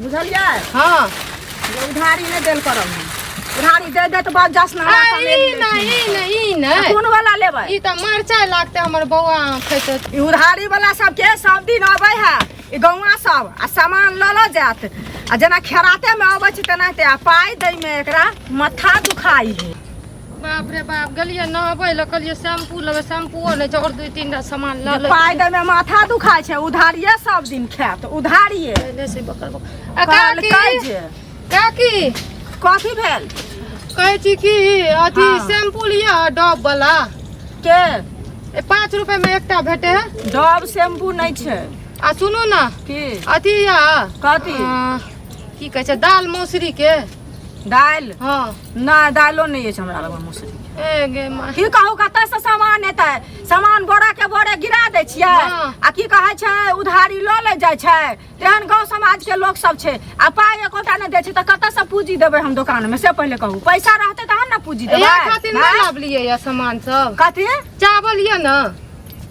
बुझलियै? हाँ। जे उधारी नहि देल करब हम। उधारी दे दे तऽ बाप जास ना। आ, ई नहि, ई नहि, ई नहि। कोन वाला लेबै? ई तऽ मरचाइ लागतै, हमर बौआ खैतै। ई उधारी वाला सबके सब दिन अबै है ई गौआ सब आ सामान लऽ लऽ जायत, आ जेना खेराते मे अबै छै तेनाहिते, आ पाइ दै मे एकरा माथा दुखाइ है। बाप रे बाप, गेलियै नहबै लए, कहलियै शैम्पू लेबै, शैम्पूओ नहि छै, आओर दू तीन टा सामान लऽ लै। पाइ दै मे माथा दुखाइ छै, उधारिये सब दिन खायत उधारिये। पहिले से बकर बकर। आ कहलकै काकी जे काकी। कथी भेल? कहै छी कि अथी शैम्पू लिअ डब वाला। के? ए, 5 रुपए में एकटा भेटे है। डब शैम्पू नहि छै। आ सुनू ने। की? अथी या कथी? की कहै छै, दाल मौसरी के। दालि? हाँ। नहि, दालिओ नहि अछि हमरा लगमे मौसरी के। ए गे माय। की कहू, कतऽसँ सामान एतै? सामान बोरा के बोरे गिरा दै छियै। आ की कहै छै, उधारी लऽ ले जाइ छै। तेहन गाँव समाज के लोक सब छै आ पाइ एकोटा नहि दै छै, तऽ कतऽसँ पूँजी देबै हम दोकानमे से पहिले कहू। पैसा रहतै तहन ने पूँजी देबै। इएह खातिर नहि आँय? लाबलियै यऽ सामान सब। कथी? चावल यऽ ने?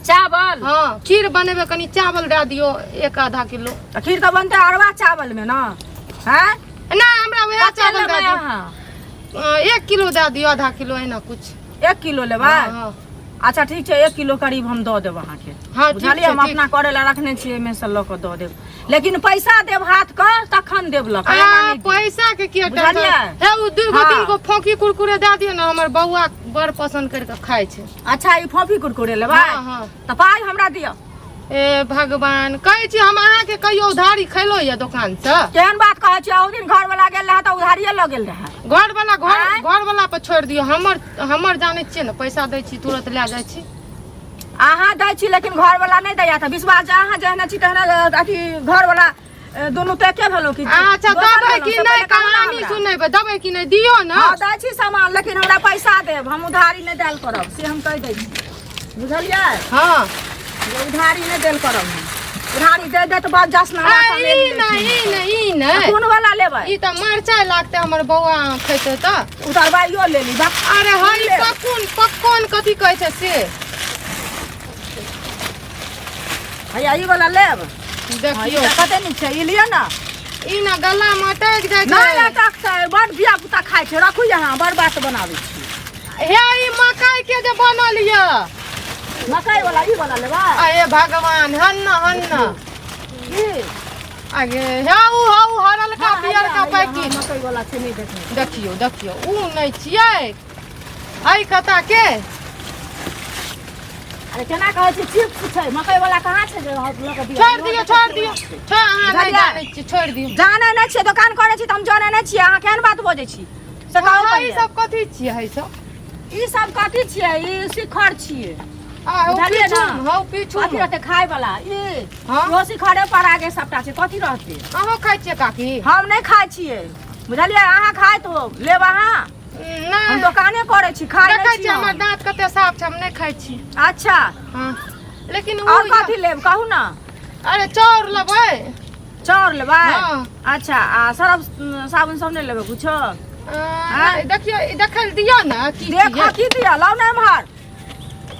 चावल? हाँ, खीर बनेबै, कनि चावल दए दियौ एक आधा किलो। तऽ खीर तऽ बनतै अरवा चावलमे ने? हैं? नहि, हमरा वएह कते चावल दए लेबै दियौ। अहाँ? 1 किलो दए दियौ, आधा किलो एना कुछ। 1 किलो लेबै? हाँ, हाँ। अच्छा ठीक छै, 1 किलो करीब हम दऽ देब अहाँके। हाँ, ठीक बुझलियै? छै, हम ठीक। अपना करै लए रखने छियै, एहिमे से लऽ कऽ दऽ देब, लेकिन पैसा देब हाथ के तखन देब लऽ कऽ, एना आ, नहि देब। पैसा के किया बुझलियै? टेंशन हे, ओ दू गो 3 गो फोकी कुरकुरे दए दियौ ने, हमर बौआ बड़ पसंद करि कऽ खाइ छै। अच्छा, ई फोफी कुरकुरे लेबै? हाँ, हाँ। तऽ पाइ हमरा दिअ। ए भगवान, कहै छी हम अहाँके कहियो उधारी खैलो यऽ दोकान से? केहन बात कहै छी? ओहि दिन घर वाला गेल रहै तऽ उधारिये लऽ गेल रहै। घर वाला घर आँय? घर वाला पर छोड़ि दियौ, हमर हमर जानै छियै ने, पैसा दै छी तुरंत लए जाइ छी। अहाँ दै छी लेकिन घर वाला नहि दैया, तऽ विश्वास जे अहाँ जेहने छी तेहने अथी घर वाला दुनू तऽ एके भेलहुँ कि अच्छा दोसर देबै भेलहुँ? कि से नहि? पहिले कहू ने कहानी हमरा। सुनेबै, देबै कि नहि दियौ ने। हँ, दै छी सामान, लेकिन हमरा पैसा देब, हम उधारी नहि देल करब, से हम कहि दै छी। बुझलियै? हाँ। जे उधारी नहि देल करब हम। उधारी दे दे तऽ बाप जास ना। आ, ई नहि, ई नहि, ई नहि। कोन वाला लेबै? ई तऽ मरचाइ लागतै, हमर बौआ खैतै तऽ। उतारबाइयो लेली बा। अरे हई लेब। पक्कून पक्कौन कथी कहै छै से? हैया ई वाला लेब? हाँ, ई देखियौ। तऽ कते नीक छै, ई लिअ ने। ई ने गला मे अटकि जाइ नहि छै। अटकतै, बड़ धिया पुता खाइ छै। रखू यहाँ, बड़ बात बनाबै छी। हे, ई मकई के जे बनल यऽ। मकई वाला ई वाला लेबै? अरे भगवान, हन्न हन्न। की? आगे हे उ हौ हरलका हाँ, पियरका हैया, हैया, पैकेट। हाँ, मकई वाला छै, नहि देखने। देखियौ देखियौ, उ नहि छियै, एहि कता के। अरे केना कहै छी, चिप्स छै, मकई वाला कहाँ छै जे लऽ कऽ दिअ? छोड़ि दियौ, छोड़ि दियौ, छोड़, अहाँ नहि बुझलियै? जानै छियै, छोड़ि दियौ। जानै नहि छियै, दोकान करै छी तऽ हम जानै नहि छियै? अहाँ केहन बात बजै छी से कहू हाँ, ई पहिले। सब कथी छियै? है सब ई सब कथी छियै? ई शिखर छियै। आ हौ बुझलियै पीछू ने? हौ पीछू कथी रहतै खाय वाला ई? हाँ? इहो शिखरे पर आगे सबटा छै, कथी रहतै? अहाँ खाइ छियै काकी? हम नहि खाइ छियै, बुझलियै? अहाँ खाइत हो, लेब अहाँ? हम नहि। दोकाने करै छी, खाइ देखै नहि छियै छी हमर हम। दाँत कते साफ छै, हम नहि खाइ छी। अच्छा। हाँ, लेकिन उ और कथी लेब कहू ने? अरे चाउर लेबै। चाउर लेबै? हाँ। अच्छा, आ सरफ साबुन सब नहि लेबै कुछो? आ, देखियौ, ई देखै लए दियौ ने की देखो छियै। की दिअ, लाउ ने एम्हर।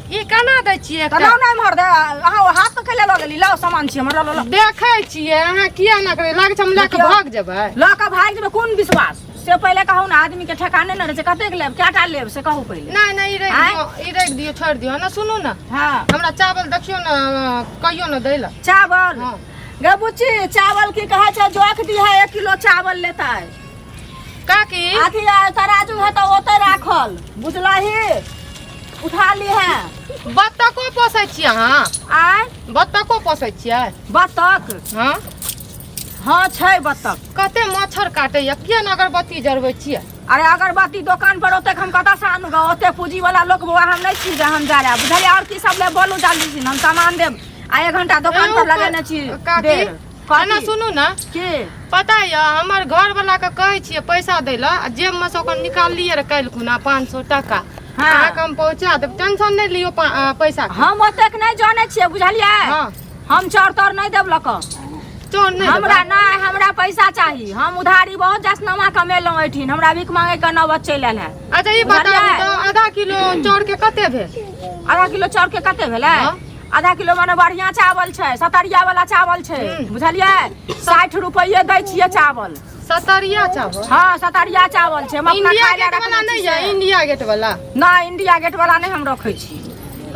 ई केना दै छियै तऽ एकटा? लाउ ने एम्हर दे। अहाँ ओ हाथ तऽ कैले लऽ गेली? लाउ, सामान छी हमर, लऽ लऽ। देखै छियै, अहाँ किया ना करै लागै छै हम लए कऽ देखियौ। भाग जेबै। लऽ कऽ भागि जेबै, कोन विश्वास से पहिले कहू ने। आदमी के ठेकाने नहि रहै छै। कतेक लेब, कएटा लेब से कहू पहिले। नहि नहि, ई राखि आँय? दियौ, ई राखि दियौ, छोड़ि दियौ ने। सुनू ने। हाँ। हमरा चावल देखियौ ने, कहियौ ने दै लए। चावल? हाँ। गे बुच्ची, चावल की कहै छै, जोख दी है, 1 किलो चावल लेतै। काकी। अथी आ, तराजू है तऽ ओतै राखल, बुझलही? उठा ली है। बत्तको पोसै छियै अहाँ? आय? बत्तको पोसै छियै? बत्तक? हाँ। हाँ, छै बत्तक। कते मच्छर काटैया, किया ने अगरबत्ती जरबै छियै? अरे अगरबत्ती दोकान पर ओतेक हम कतऽ से आनू गे? ओते पूंजी वाला लोक बौआ हम नहि छी जे हम जा रहा, बुझलियै? आओर की सब लेब बोलू जल्दी से, हम सामान देब आ 1 घंटा दोकान पर लगेने छी काकी देर। एना कथी? सुनू ने। की? पता यऽ, हमर घर वाला के कहै छियै पैसा दै लए आ जेब में से ओकर निकाललियै रऽ काल्हि खुना 500 टाका। अहाँके हम पहुँचा देब, टेंशन नहि लियौ पैसा के। हम ओतेक नहि जानै छियै, बुझलियै? हाँ। हम चाउर ताउर नहि देब लऽ कऽ। चाउर नहि देबै? हमरा नहि, हमरा पैसा चाही। हम उधारी बहुत जसनामा कमेलहुँ एहिठिन, हमरा भीख मांगे के नौबत चलि आयल है। अच्छा ई बताबू बुझलियै? तऽ आधा किलो चाउर के कते भेल? आधा किलो चाउर के कते भेलै? हाँ। आधा किलो मने बढ़िया चावल छै, सतरिया वाला चावल छै, बुझलियै? 60 रुपये दै छियै चावल। सतरिया चावल? हाँ, सतरिया चावल छै। हम अपना इंडिया खाय लए गेट वाला रखने नहि छी यऽ? से। इंडिया गेट वाला नहि, इंडिया गेट वाला नहि हम रखै छी।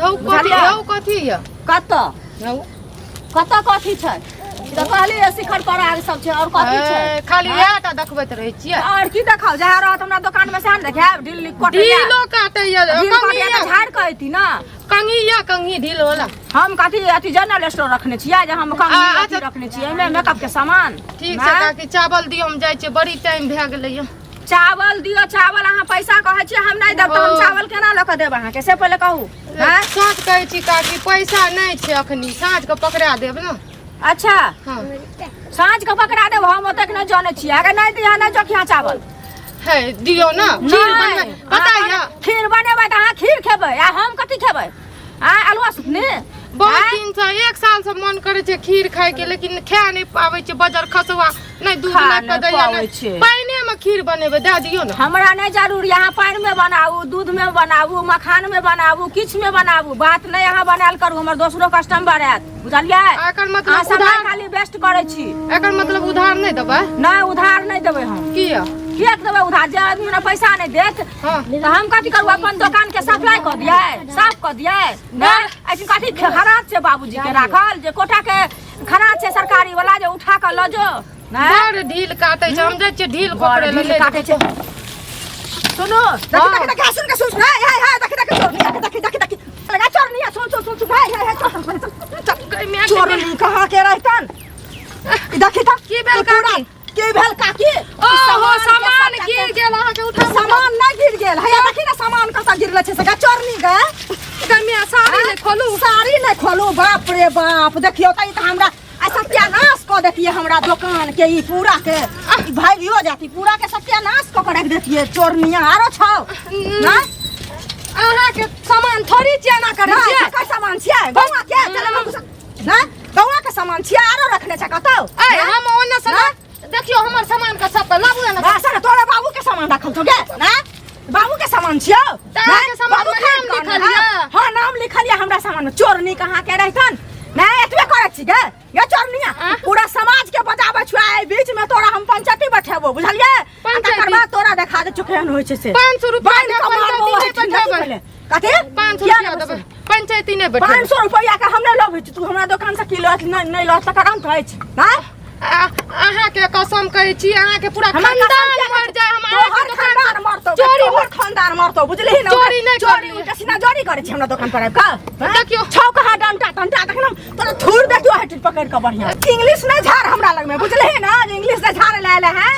हौ कथी? बुझलियै? हौ कथी यऽ? कतऽ? हौ। कतऽ कथी छै? तऽ कहलियै शिखर पराग सब छै, और कथी छै? ए, खाली इएह टा देखबैत रहै छियै। और की देखाउ? जहाँ रहत हमरा दोकान में सएह ने देखायब। ढिल कटैया, ढीलो काटैया। ढील कंघी कटैया तऽ यऽ? झाड़ि कऽ अयती ने। कंघी यऽ? कंघी ढील वाला? हम कथी अथी जनरल स्टोर रखने छियै जे हम कंघी अथी अच्छा। रखने छियै एहिमे मेकअप के सामान? ठीक छै काकी, चावल दियौ, हम जाइ छियै, बड़ी टाइम भए गेलै यऽ। चावल दियौ, चावल। अहाँ पैसा कहै छियै हम नहि देब, तऽ हम ओ। चावल केना लऽ कऽ देब अहाँके, से पहिले कहू। आँय? सच कहै छी काकी, पैसा नहि छै अखनी, साँझ के पकड़ा देब ने। अच्छा। हाँ। साँझ के पकड़ा देब, हम ओतेक नहि जानै छियै। अगर नहि दिअ, नहि जोखिया चावल। है दियौ ने, खीर नहि। बनबै पता अहाँ यऽ? खीर बनेबै तऽ अहाँ खीर खेबै आ हम कथी खेबै? आ अलुआ सुखने बहुत आँय? दिन से, एक साल से मन करै छै खीर खाय के, लेकिन खा नहि पाबै छै। बजर खसुआ नहि दूध खा ला कऽ नहि दैया पाबै नहि छै। पानिए मे खीर बनेबै, दए दियौ ने। हमरा नहि जरूरी। अहाँ पानिमे बनाबू, दूधमे बनाबू, मखानमे बनाबू, किछुमे बनाबू, बात नहि। अहाँ बनायल करू, हमर दोसरो कस्टमर आयत, बुझलियै? आ एकर अहाँ मतलब समय उधार खाली वेस्ट करै छी। एकर मतलब उधार नहि देबै? नहि, उधार नहि देबै हम। किया? किएक देबै उधार? जे आदमी हमरा पैसा नहि देत तऽ हम कथी करू? अपन दोकान के सप्लाई कऽ दियै, साफ कऽ दियै? नहि, ऐसन कथी खराब छै बाबूजी के राखल, जे कोटा के खराब छै सरकारी वाला, जे उठा कऽ लऽ जो? नहि। बड़ ढील काटै छै, हम जाइ छियै ढील बड़ पकड़ै ढील लए। काटै छै। सुनू, देखी देखी देखी, सुन के सुन सुन, हाय हाय हाय, देखी देखी, चोरनी, देखी देखी देखी लगा चोरनी, सुन सुन सुन सुन, हाय हाय हाय, चल चल चल, चोरनी कहाँ के रहतन? ई देखी त। की भेल ई पूरा- काकी? की भेल काकी? ओहो, के सामान सबटा गिर गेल अहाँके, उठा। सामान नहि गिर गेल, हैया देखी ने, सामान कतऽ गिरल छै से। चोरनी गे। गमिया साड़ी नहि खोलू। साड़ी नहि खोलू। बाप रे बाप, देखियौ तऽ, ई तऽ हमरा आ सत्यानाश कऽ देतियै हमरा दोकान के। ई पूरा के ई भागियो जाती, पूरा के सत्यानाश कऽ के रख देतियै। चोरनिया आरो छौ ना? अहाँके सामान थोड़ी छियै, एना करै नहि, छियै। ककर सामान छियै? गौआ के चल बाबू ना, गौआ के सामान छियै, आरो रखने छै कतौ? ए, हम ओने से ना? देखियौ, हमर सामान के सबके लाबू ने। बासन तोरा बाबू के सामान राखल छौ गे ना? बाबू के सामान छियौ? तऽ अहाँके सामान बाबू मे नाम खरीद कऽ लिखल आनल। यऽ? हाँ, नाम लिखल यऽ हमरा सामान में। चोरनी कहाँ के रहितन? नहीं, एतबे करै छी गे गे चोरनिया, पूरा समाज के बजाबै छौ। एहि बीच में तोरा हम पंचायती बैठेबो, बुझलियै? आ पंचायती? तकर बाद तोरा देखा दे केहन होइ छै से। 500 रुपया बान्हि के कऽ मारबो पंचायती ओहिठिन, नहि देखी बैठेबै। पहिले। कथी? 500 किया रुपया नहि देबै, बैठेबै? पंचायती नहि बैठेबै। 500 रुपया के हम नहि लबै छी। तू हमरा दोकान से की लत नहि नहि लत तकर अंत अछि ना। अहाँके कसम कहै छी, अहाँके पूरा हमर कसम खानदान किया मर जाय, हम तोहर अहाँके दोकान खानदान मरतौ, चोरी तोहर खानदान मरतौ, बुझलिही ने? चोरी नहि चोरी करलियै। उल्टा सीधा चोरी करै छी हमरा दोकान पर आबि कऽ, हैं? देखियौ। छौ कहाँ डंटा तंटा? तखन हम तोरा थूर देखियौ, हटि पकड़ि कऽ। बढ़िया इंग्लिश नहि झाड़ हमरा लगमे, बुझलिही ने? जे इंग्लिश नहि झाड़े लए एले हैं,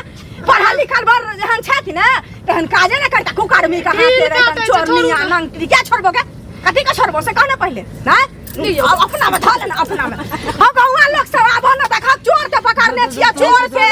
पढ़ल लिखल बड़ जेहन छथि ने, तेहन काजे नहि करता। कुकर्मी कहाँ ढील के रहतन? काटै छै, चोरनी छोड़ू आ ने। नंगटी क्या छोड़बो गे? कथी के छोड़बो से कह ने पहिले। नहि दियौ। अब अपना में धऽ लेना, अपना में। हम गौआ लोग सब आबो ने, देखा, चोर के पकड़ने छियै, चोर के।